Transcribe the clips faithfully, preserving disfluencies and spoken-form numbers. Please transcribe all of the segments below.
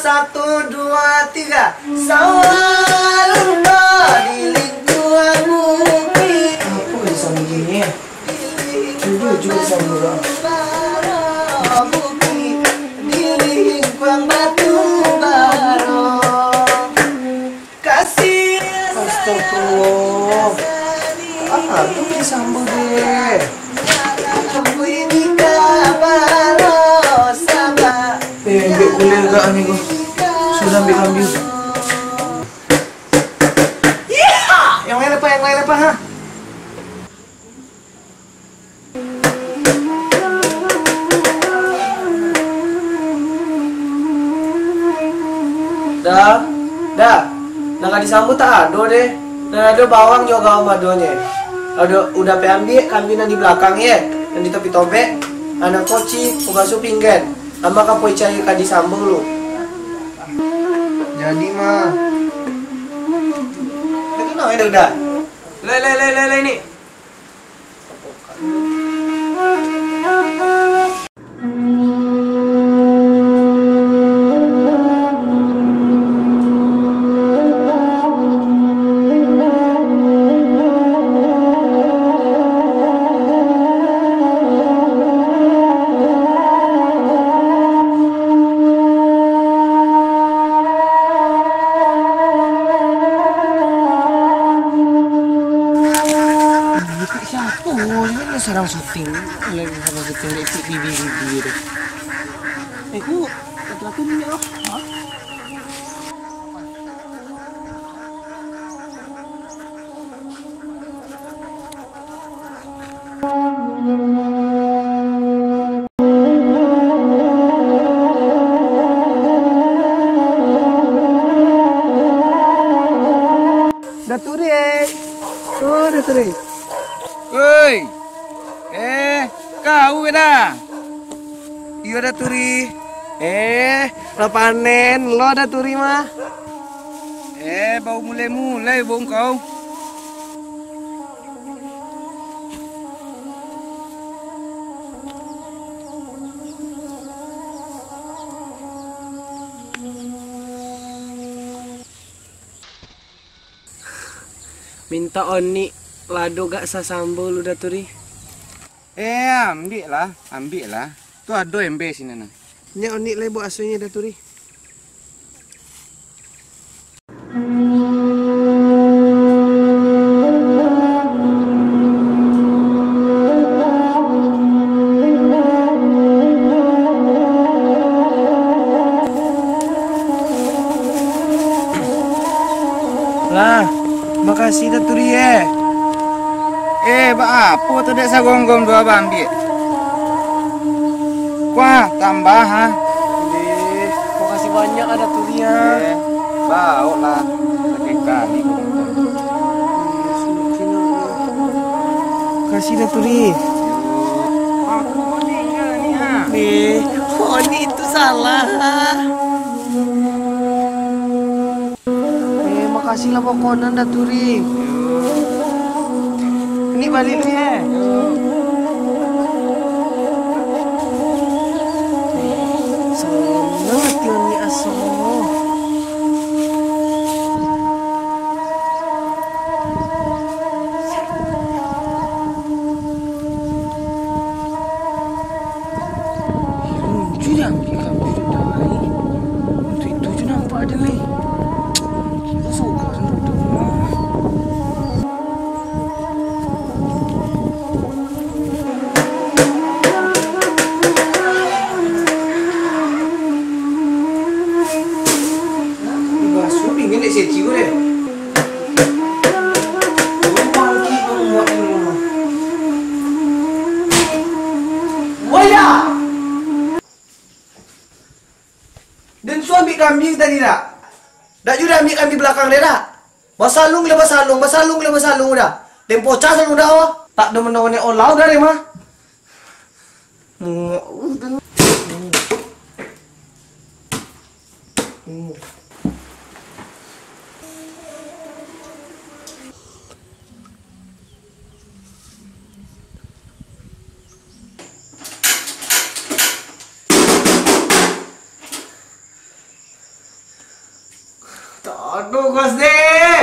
Satu, dua, tiga. Sawah lunto di lingkuang bumi. Apo ka disambunyo? Jujur, jujur, sambung lah. Bumi di lingkuang batu bara. Kasih. Astagfirullah. Ah, tu disambung deh. Eh, ambiak kuler gak ni ko. Sudah ambiak kambing. Iya! Yang lain apa? Yang lain apa, ha? Da, Da, nan ka disambung tak ado, deh. Nan ado bawang jo garam adonyo. Ado, udah pai ambiak kambing nan di balakang, ye, nan di tapi tobek, anak koci, punggaso pinggan. Ambo ka pai cari ka disambung lu. Jadi, mah. Itu no, Da. Lai, lai, lai, lai, lai, ni. Siapo? Ini sarang syuting. Lagi sarang syuting dek Ipik Bibi Bibi tu. Eh, ku, laki-laki ni, oh. Ha? Daturi, eh. Oh, Daturi. Oi. Eh, kau kena? Iyo, Daturi. Eh, lah panen lo, Daturi mah. Eh, bau mulai-mulai bau kau. Mintak onik lado gak sasambal lu, Daturi. Eh, ambiak lah, ambiak lah. Tu ado embe sinan nah. Nyak onik lai buek asonyo, Daturi. Lah, makasih Daturi, eh. Eh, baapo tu dek sagonggom tu abang ambiak? Wah, tambah, ha. Eh, makasih banyak, ah, Daturi, ah. Eh, baoklah. Sakali-kali ko minta. Makasih, Daturi. Aku ko tinggal ni, ha. Eh, kok ni tu salah, ah. Eh, makasih lah pokonan, Daturi. Ni baliak lu, ye. Eh, sanang ati Oni aso. Jujur, ambiak kami sudah, ai. Untuk itu je nampak ada, lai. Kita suka sama budak rumah. Basuh pinggan dek si Eci ko deh. Woi, ya! Den suah ambiak kambing tadi dak? Dak juo den ambiak kambing balakang dek dak? Basalung lah basalung, basalung lah basalung dah. Den pocah salung dah, oh. Tak do manonek olau dah deh mah. Muak, uh, den. Aduh, gas deh.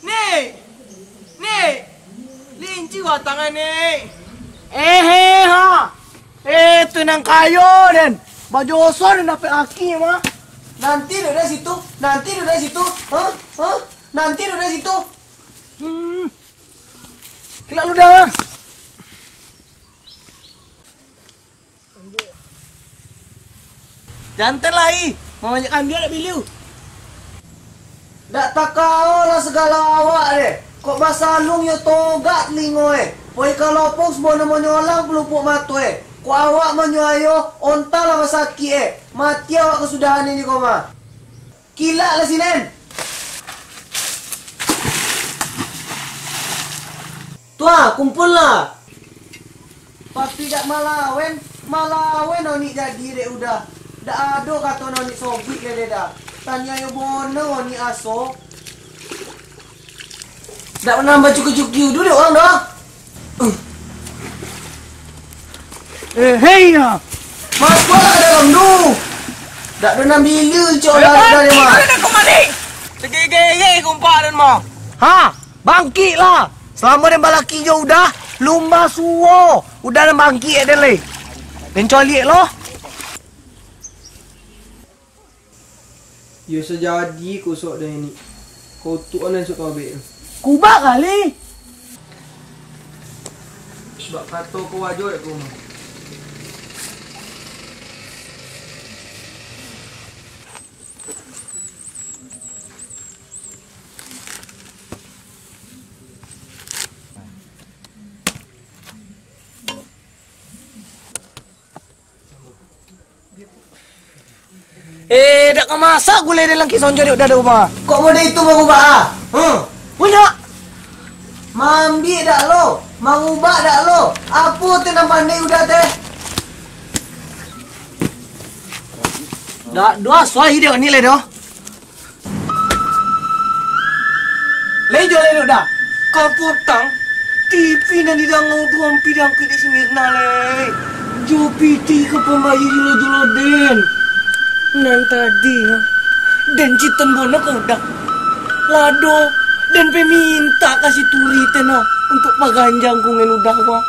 Nek! Nek! Linci batang, Nek! Ehe, ha! Eh, tu nan kayo, den. Bajoso den dapek laki, mah. Nanti duduk di situ, nanti duduk di situ. Hah? Hah? Nanti duduk di situ. Hmm. Kilak lu dah. Jantan lai, mamanjak kambia dak biliu. Dak takao lah sagalo awak deh. Kok basaluang yo togak talingo e. Poi kalopong sabono manyolang palupuak mato e. Kok awak manyo ayo, onta lah basakik e. Mati awak kasudahan ini ko mah. Kilak lah sinen. Tuah, kumpul lah. Tapi dak malawen, malawen onik jadi dek Uda. Dak ado kato onik sobik lai dek Uda. Taniayo bono onik aso. Dak pernah bacuki-cuki Uda dek urang doh. Eh, hei, ya. Masuaklah ka dalam tu. Dak ado nan bila cok lah dari mah. Ada nak kemana? Segege-gege kumpak dan mah. Ha, bangkiklah. Selama den balaki jo Uda, lumba suo. Uda nan bangkik den le. Den coliak lo. Iyo sajadi kok sok den ini. Kotuak nan sok tabek tu. Kubak kali. Bak kato ko wajo dek ko mah. Eh, dak ka masak gulai dalam kisonjo dek Uda doh, Bah. Kok model itu mangubak, ah? Huh. Punyo. Maambiak dak lo, mangubak dak lo. Apo tu nan pandai Uda teh? Dak, duo suah ide ni le doh. Lai jo lai dek Uda. Kapotang, T V nan didangau tu ampia diangkek dek si Mirna lai. Jo pitih ka pambayia julo-julo den. Nan tadi, ha, den citon bono ka Uda. Lado, den pai mintak ka si Turi teh nah, untuak paganjang kungan Uda ko.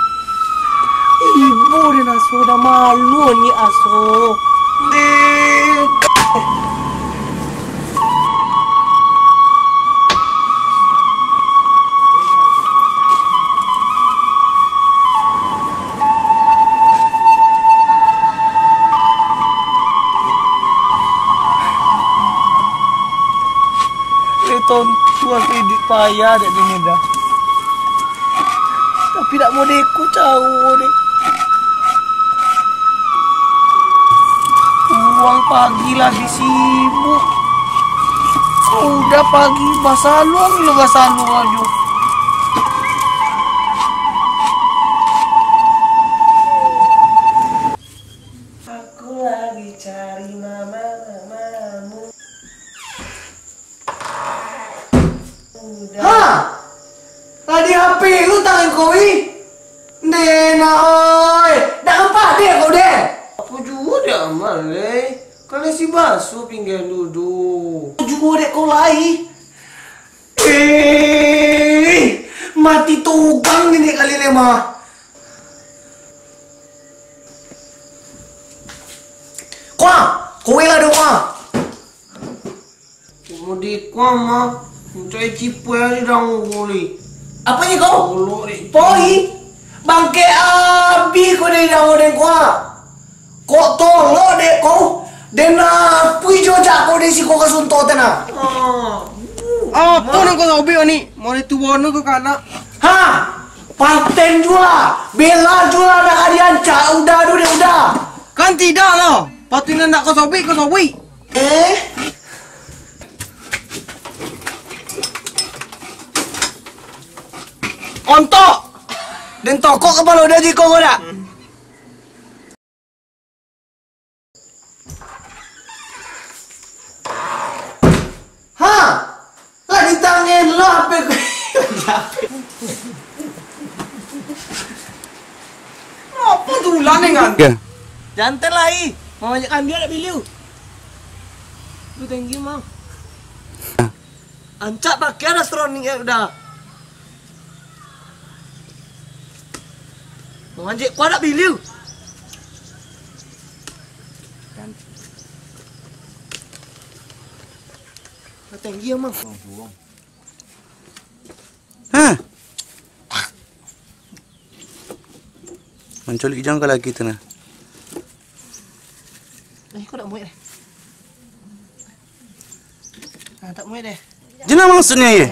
Ibo den aso, Uda malu ni aso. Den. Lai tontuang iduik payah dek den Uda. Tapi dak model ko caro deh. Urang pagi lagi sibuk. Uda pagi basaluang lo basaluang jo. Aku lagi cari mama, mamamu. Uda. Ha! Lah di H P lu tangan kau, ih. Ndeh, nah, oi. Dak kempah deh kau deh. Apo juo dek Amal, leh? Kan isi baso pinggan dudu. Apo juo dek kau lai? Eh, mati tugang nini kali le mah. Kuah, kuih lah dong, kuah. Mudi kuah mah, mencari cipua di dangu kuli. Apo ni kau? Poi, bangke abih kau dari dangu den kuah. Kok tolok dek kau, den apui jo jak kau dari siko ka sunto teh nah. Apo nan kau sobek ni? Mau dituo nu kau kanak? Ha! Paten jua, bela jua nak ka diancak Uda tu dek Uda. Kan tidak lah. Patuik nan nak kau sobek, kau sobek. Eh? Ontok! Den tokok kapalo Uda jiko kau dak? Ha! Lah di tangan lo H P ku. Tulang dengan. Oke. Jantan lai. Mamanjekkan dia nak biliu. Tu tinggi, Mang. Ancak pakai dah seronik ya udah. Mamanjek kuat nak biliu. Tinggi ya, Mang. Ha? Manculik jang ka laki tu nah. Eh, kau tak muat deh. Ah, tak muat deh. Jana maksudnya ye?